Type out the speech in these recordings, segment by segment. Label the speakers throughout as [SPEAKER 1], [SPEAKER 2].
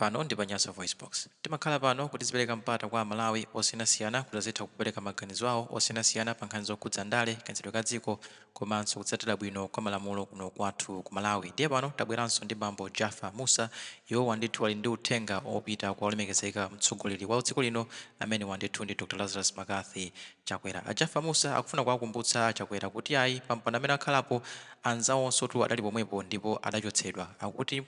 [SPEAKER 1] Pano ndi pa Nyasa VoiceBox. Timakhala pano kuti tizipereka mpata kwa Amalawi osiyanasiyana kuti azitha kupereka maganizo awo osiyanasiyana pa nkhani zokhudza ndale, kayendetsedwe ka dziko komanso kutsatira bwino kwa malamulo kuno kwathu ku Malawi. Ndiye pano tabweranso ndi bambo Jaffer Mussa. Iwowa ndithu ali ndi uthenga opita kwa olemekezeka mtsogoleri wa dziko lino amenewa ndithu ndi Dr Lazarus McCarthy Chakwera. A Jaffer Mussa akufuna kuwakumbutsa a Chakwera kuti ayi, pampando amene akhalapo anzawonsotu adali pomwepo ndipo adachotsedwa. Akuti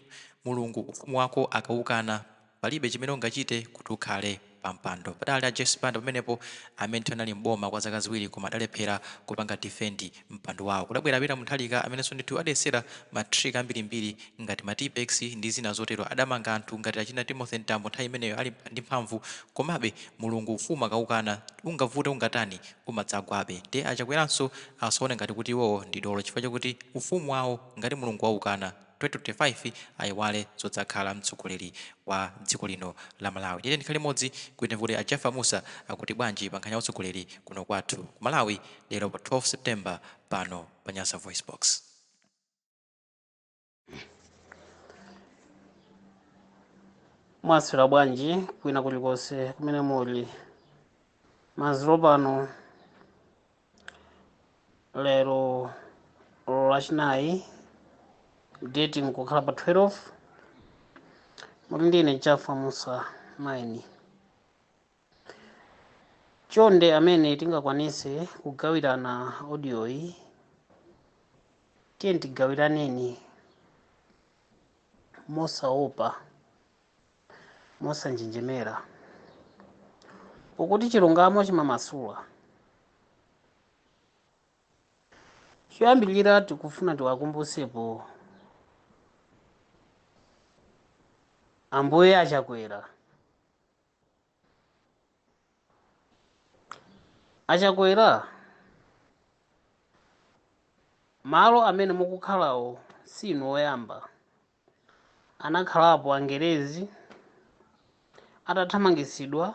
[SPEAKER 1] Mulungu ufumu wako akawukana palibe chimene ungachite kuti ukhale pa mpando. Padali a Joyce Banda pamenepo amene ndithu anali m'boma kwa zaka ziwiri koma adalephera kupanga defend mpando wawo. Kudabwera Peter Mutharika amenenso ndithu adayesera ma trick ambirimbiri ngati ma Tipp-Ex ndi zina zotero. Adamanga anthu ngati achina Timothy Mtambo nthawi imeneyo ali ndi mphamvu komabe Mulungu ufumu akawukana ungavute ungatani umadzagwabe. Ndiye a Chakweranso asaone ngati kuti iwowo ndi dolo chifukwa chakuti ufumu wawo ngati Mulungu waukana 2025 ayiwale zodzakhala mtsogoleri wa dziko lino la Malawi. Tiyeni tikhale limodzi kuti timve kuti a Jaffer Mussa akuti bwanji pa nkhani ya utsogoleri kuno kwathu ku Malawi lero pa 12 September pano pa Nyasa VoiceBox.
[SPEAKER 2] Mwaswera bwanji kwina kulikonse kumene muli madzulo pano lero Lachinayi, date nkukhala pa 12. Muli ndine Jaffer Mussa Maini. Chonde, amene tingakwanise kugawirana audio iyi, tiye tigawiraneni mosaopa, mosanjenjemera, pakuti chilungamo chimamasula. Choyambirira, tikufuna tiwakumbusepo Ambuye Achakwera. Achakwera, malo amene mukukhalawo sinu oyamba. Anakhalapo Angerezi, atathamangitsidwa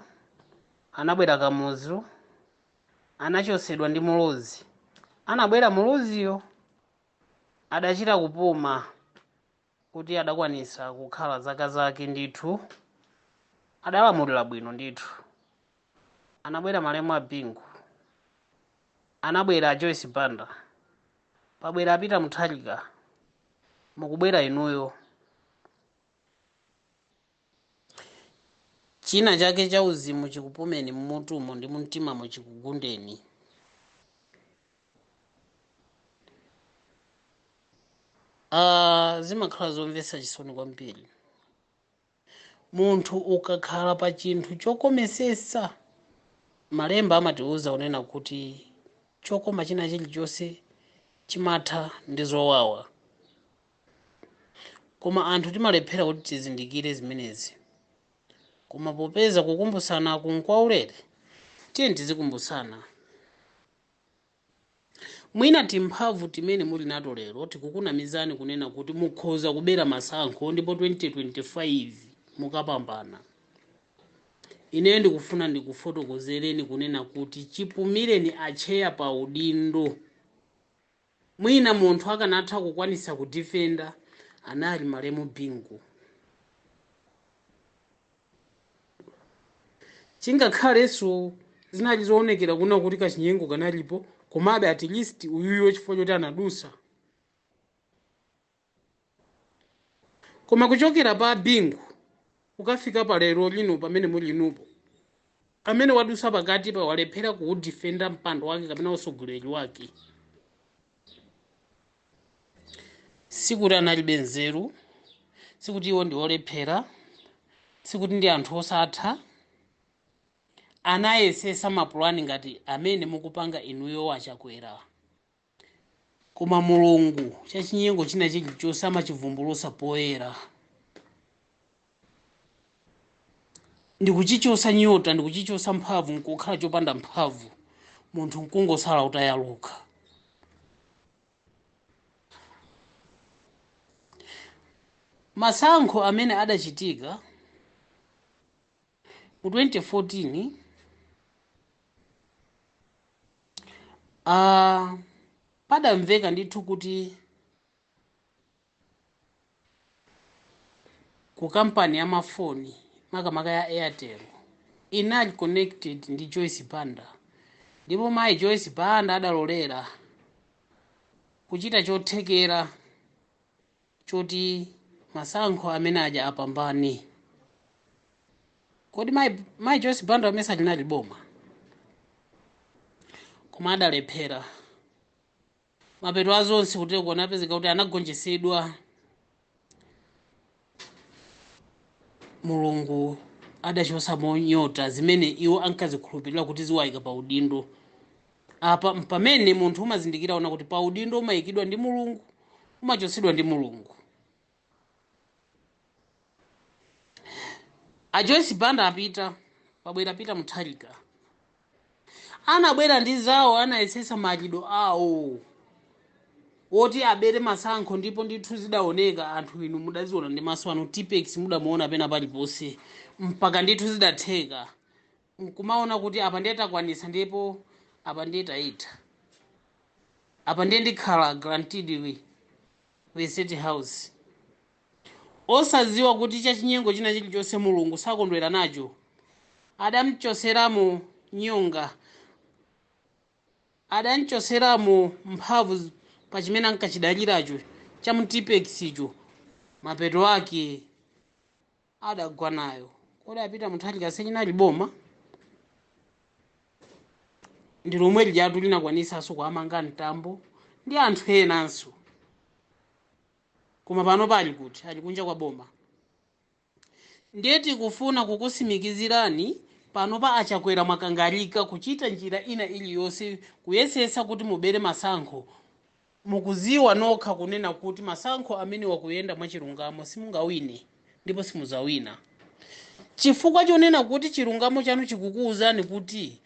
[SPEAKER 2] anabwera Kamuzu, anachosedwa ndi Muluzi. Anabwera Muluziyo adachita kupuma kuti adakwanisa kukhala zaka zake ndithu, adalamulira bwino ndithu. Anabwera malemu a Bingu, anabwera a Joyce Banda, pabwera a Peter Mutharika, mukubwera inuyo. China chake cha uzimu chikupumeni mmutumo ndi mumtimamo, chikugundeni. Zimakhala zomvetsa chisoni kwambiri munthu ukakhala pa chinthu chokomesesa. Malemba amatiuza kunena kuti chokoma china chilichonse chimatha ndi zowawa, koma anthu timalephera kuti tizindikire zimenezi. Koma popeza kukumbusana kunkwaulere, tiye tizikumbusana. Mwina timphamvu timene muli nato lero tikukunamizani kunena kuti mukhoza kubera masankho ndipo 2025 mukapambana. Ine ndikufuna ndikufotokozereni kunena kuti chipumireni acheya pa udindo, mwina munthu akanatha kukwanisa kudifenda anali malemu Bingu. Chingakhalenso zinali zoonekera kuna kuti kachinyengo kanalipo, komabe at least uyuyo chifukwa choti anadusa. Koma kuchokera pa Bingu kukafika pa lero lino pamene muli inupo, amene wadusa pakati pa walephera kuudifenda mpando wake kapena usogoleri wake. Sikuti analibe nzeru, sikuti iwo ndi olephera, sikuti ndi anthu osatha. Anayesesa mapulani ngati amene mukupanga inuyo Achakwera, koma Mulungu chachinyengo china chilichonse amachivumbulusa poyera ndikuchichosa nyota, ndikuchichosa mphamvu, nkukhala chopanda mphamvu, munthu nkungosala utayaluka. Masankho amene adachitika mu 2014, padamveka ndithu kuti Ku kampani ya mafoni, makamaka ya Airtel, inali connected ndi Joyce Banda, ndipo mayi Joyce Banda adalolera kuchita chothekera choti masankho amene aja apambane. Kodi mayi Joyce Banda amene salinali boma, koma adalephera. Mapeto azonse kuti anapezeka kuti anagonjetsedwa. Mulungu adachotsa nyota zimene iwo ankazikhulupirira kuti ziwayika pa udindo. Apa pamene munthu umazindikira ona kuti pa udindo umayikidwa ndi Mulungu, umachotsedwa ndi Mulungu. A Joyce Banda apita, pabwera Peter Mutharika. Anabwera ndi zawo, anayesesa machidwe awo woti abere masankho, ndipo ndithu zidaoneka. Anthu inu mudaziona ndi maso anu, Tipex mudamuona pena paliponse, mpaka ndithu zidatheka nkumaona kuti apa ndiye takwanisa, ndipo apa ndiye tayitha, apa ndiye ndikhala guaranteed with State House, osadziwa kuti chachinyengo china chilichonse Mulungu sakondwera nacho. Adamchoseramo nyonga, adamchoseramo mphamvu pa chimene ankachidaliracho cha mutipex icho. Mapeto ake adagwa nayo. Kodi apita Mutharika sechinali boma ndi lomwe lijatu linakwanisanso kuamanga Mtambo ndi anthu enanso, koma pano pali kuti ali kunja kwa boma. Ndiye tikufuna kukusimikizirani pano pa achakwera mwakangalika kuchita njira ina iliyonse kuyesesa kuti mubere masankho. Mukuziwa nokha kunena kuti masankho amene wakuyenda mwachilungamo simungawine, ndipo simuzawina, chifukwa chonena kuti chilungamo chanu chikukuwuzani kuti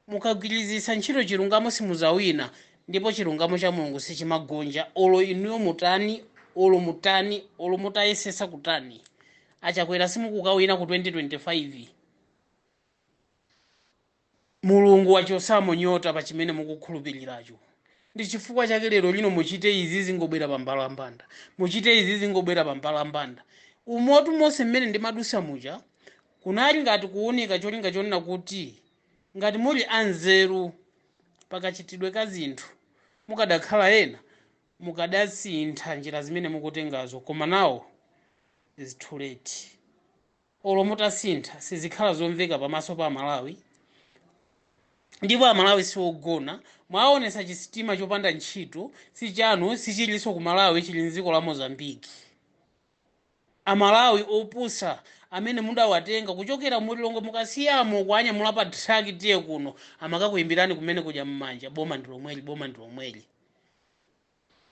[SPEAKER 2] mukagwirizisa ntchito chilungamo simuzawina. Ndipo chilungamo cha Mulungu sichimagonja, olo inuyo mutani, olo mutani, olo mutayesesa kutani, achakwera simukukawina ku 2025. Mulungu wachosamo nyota pa chimene mukukhulupiriracho. Ndi chifukwa chake lero lino muchite izi zingobwera pa mbalambanda, muchite izi zingobwera pa mbalambanda. Umotu monse mmene ndimadusa muja kunali ngati kuwunika, cholinga chonena kuti ngati muli anzeru pakachitidwe ka zinthu, mukadakhala ena mukadasintha njira zimene mukutengazo. Koma nawo is too late. Olo mutasintha sizikhala zomveka pamaso pa Amalawi, ndipo Amalawi siwogona. Mwaonesa chisitima chopanda ntchito, sichanu, sichilinso ku Malawi, chili mdziko la Mozambiki. Amalawi opusa amene mudawatenga kuchokera mulilongo, mukasiyamo kuanyamula pa truck tiye kuno, amakakuyimbirani kumene kuja mmanja, "Boma ndi lomweli, boma ndi lomweli."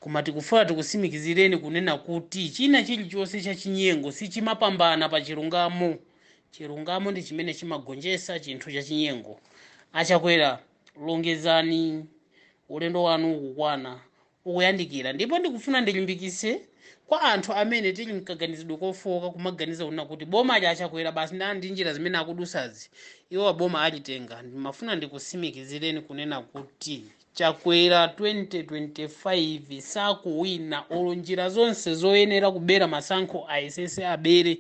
[SPEAKER 2] Koma tikufuna tikusimikizireni kunena kuti china chilichonse chachinyengo sichimapambana pa chilungamo. Chilungamo ndi chimene chimagonjetsa chinthu chachinyengo. Achakwera, longezani, ulendo wanu ukukwana, ukuyandikira. Ndipo ndikufuna ndilimbikitse kwa anthu amene tili mkaganizidwe kofoka, kumaganiza kunena kuti boma ali achakwera basi, ndi njira zimene akudusazi iwo boma alitenga. Ndimafuna ndikusimikizireni kunena kuti Chakwera 2025 sakuwina, olo njira zonse zoyenera kubera masankho ayesese abere,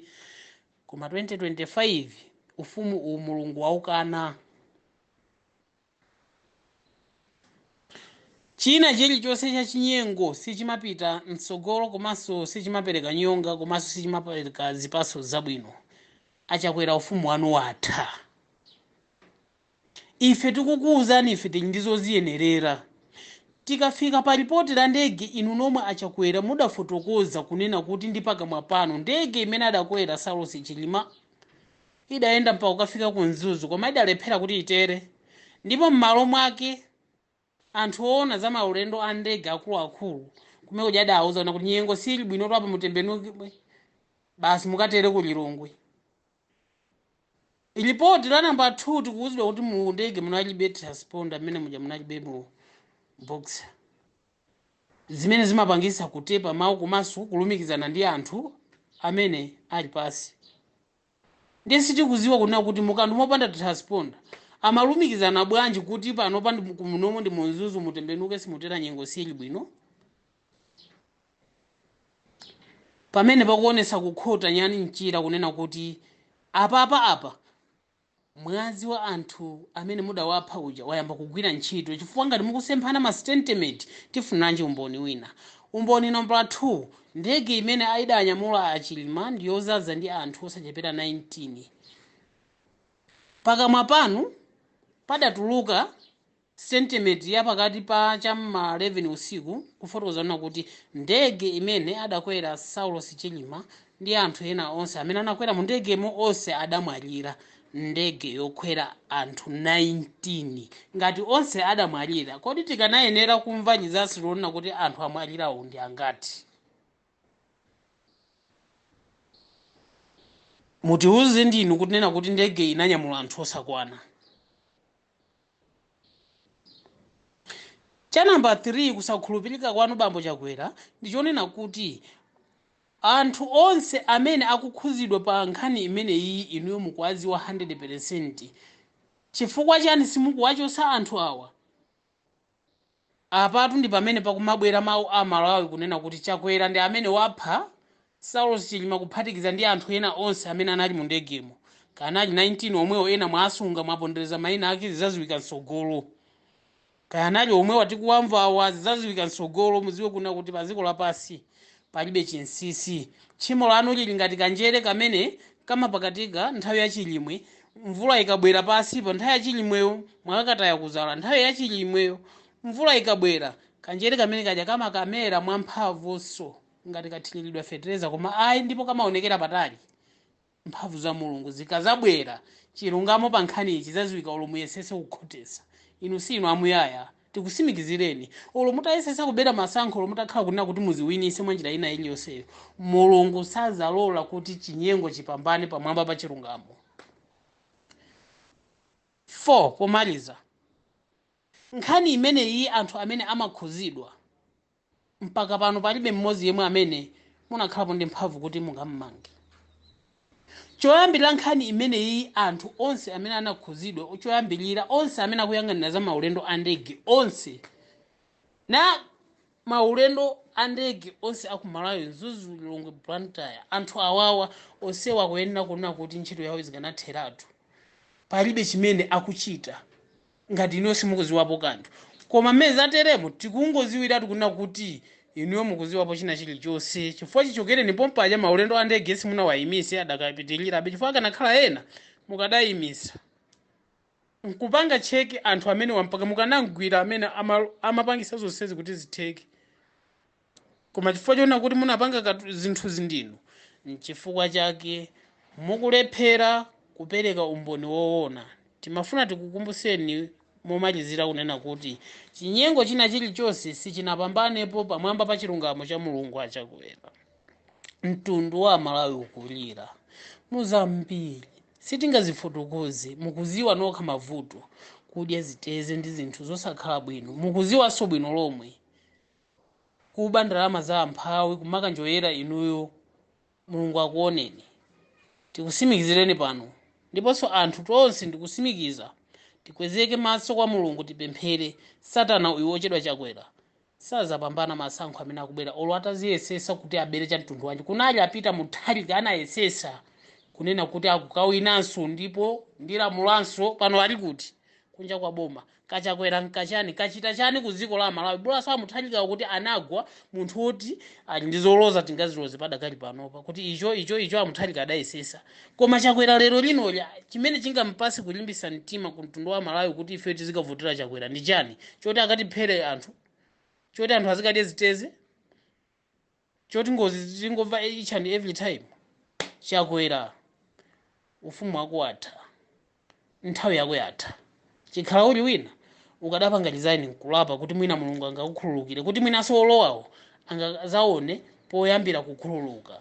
[SPEAKER 2] koma 2025 ufumu uwu Mulungu waukana. China chilichonse chachinyengo sichimapita mtsogolo, komanso sichimapereka nyonga, komanso sichimapereka zipatso zabwino. Achakwera, ufumu wanu watha. Ife tikukuwuzani, ife tili ndi zoziyenerera. Tikafika pa ripoti la ndege, inu nomwe achakwera mudafotokoza kunena kuti ndi pakamwa pano ndege imene adakwera Saulos Chilima idayenda mpaka kukafika ku Mzuzu, koma idalephera kuti itere, ndipo m'malo mwake anthu oona za maulendo a ndege akuluakulu kumene kuja adawuza kuti nyengo sili bwino, apa mutembenuke basi mukatere ku Lilongwe. Ripoti la namba 2, tikuwuzidwa kuti mu ndege munalibe transponder, mmene muja munalibe mu box zimene zimapangisa kutepa mawu komanso kulumikizana ndi anthu amene ali pasi. Ndiye sitikuziwa kunena kuti mukanthu mopanda transponder amalumikizana bwanji kuti pano pa munomo ndi mu Mzuzu, mutembenuke, simutera, nyengo sili bwino. Pamene pakuonesa kukhota nyani mchira kunena kuti apapa apa mwazi wa anthu amene mudawapha uja wayamba kugwira ntchito, chifukwa ngati mukusemphana ma statement, tifunanji umboni wina? Umboni nambala 2, ndege imene aidanyamula aChilima ndi yozaza ndi anthu osachepera 19. Pakamwa panu padatuluka statement ya pakati pa cham'ma 11 usiku kufotokoza kunena kuti ndege imene adakwera Saulos Chilima ndi anthu ena onse amene anakwera mu ndegemo onse adamwalira. Ndege yokwera anthu 19, ngati onse adamwalira, kodi tikanayenera kumva chizasi lonena kuti anthu amwalirawo ndi angati? Mutiuze ndinu kunena kuti ndege inanyamula anthu osakwana. Cha namba 3, kusakhulupirika kwanu bambo Chakwera ndi chonena kuti anthu onse amene akukhuzidwa pa nkhani imeneyi inuyo mukuwadziwa 100%. Chifukwa chani simukuwachosa anthu awa? Apatu ndi pamene pakumabwera mawu a Malawi kunena kuti Chakwera ndi amene wapha Saulos Chilima kuphatikiza ndi anthu ena onse amene anali mu ndegemo. Kanali 19 omwewo, ena mwasunga, mwapondereza mayina ake, zidzaziwika mtsogolo. Kaya anali omwewa tikuwamvawa, zidzaziwika mtsogolo. Mudziwe kuna kuti pa dziko lapansi palibe chinsinsi. Tchimo lanu lili ngati kanjere kamene kamapakatika nthawi yachilimwe. Mvula ikabwera pansi pa nthawi yachilimweyo, mwakakataya kuzala nthawi yachilimweyo, mvula ikabwera kanjere kamene kaja kamakamera mwamphamvunso ngati kathiriridwa fetereza, koma ayi, ndipo kamaonekera patali. Mphamvu za Mulungu zikazabwera, chilungamo pa nkhani ichi chidzadziwika. Olo muyesese kukhotesa, inu si inu amuyaya. Tikusimikizireni, olo mutayesesa kubera masankho, olo mutakhala kunena kuti muziwinise mwa njira ina iliyonseyo, Mulungu sazalola kuti chinyengo chipambane pamwamba pa chilungamo. 4, pomaliza, nkhani imeneyi, anthu amene amakhuzidwa, mpaka pano palibe mmodzi yemwe amene munakhalapo ndi mphamvu kuti mungammange. Choyambirira, nkhani imeneyi, anthu onse amene anakhuzidwa, choyambirira onse amene akuyang'anira za maulendo a ndege onse na maulendo a ndege onse aku Malawi, Mzuzu, Lilongwe, Blantyre, anthu awawa onsewa akuyenera kunena kuti ntchito yawo zikanatheratu. Palibe chimene akuchita ngati inuyo simukuziwapo kanthu. Koma mmene zateremo, tikungoziwiratu kunena kuti inuyo mukuziwapo china chilichonse, chifukwa chichokereni pompaja maulendo a ndege simunawayimise, adakapitirirabe, chifukwa akanakhala ena mukadayimisa nkupanga check anthu amene wampaka mukanamgwira amene amapangisa zonsezi kuti zitheke. Koma chifukwa choona kuti munapanga zinthu zindinu, nchifukwa chake mukulephera kupereka umboni woona. Timafuna tikukumbuseni momalizira kunena kuti chinyengo china chilichonse sichinapambanepo pamwamba pa chilungamo cha Mulungu. Achakwera, mtundu wa Malawi ukulira muzambiri, sitingazifotokoze. Mukuziwa nokha mavuto, kudya ziteze ndi zinthu zosakhala bwino. Mukuziwanso bwino lomwe kuba ndalama za amphawi, kumakanjoyera inuyo. Mulungu akuoneni. Tikusimikizireni pano, ndiponso anthu tonse ndikusimikiza, tikwezeke maso kwa Mulungu, tipemphere. Satana uyu wochedwa Chakwera sazapambana masankho amene akubwera, olo ataziyesesa kuti abere cha mtundu wanji. Kunali apita Mutharika, anayesesa kunena kuti akukawinanso ndipo ndilamulanso. Pano ali kuti? Kunja kwa boma. Kachakwera nkachani? Kachita chani ku dziko la Malawi? Bulaso amutharika kuti anagwa munthu woti ali ndi zoloza, tingaziloze padakali panopa kuti icho, icho, icho, amutharika adayesesa. Koma Chakwera lero linoli, chimene chingampase kulimbisa mtima ku mtundu wa Malawi kuti ife tizikavotera Chakwera ndi chani? Choti akatiphere anthu? Choti anthu azikadya ziteze? Choti ngozi zingomva each and every time? Chakwera, ufumu wako watha, nthawi yako yatha. Chikhala uli wina, ukadapanga resign nkulapa kuti mwina Mulungu angakukhululukire, kuti mwinanso olowawo angazaone poyambira kukhululuka.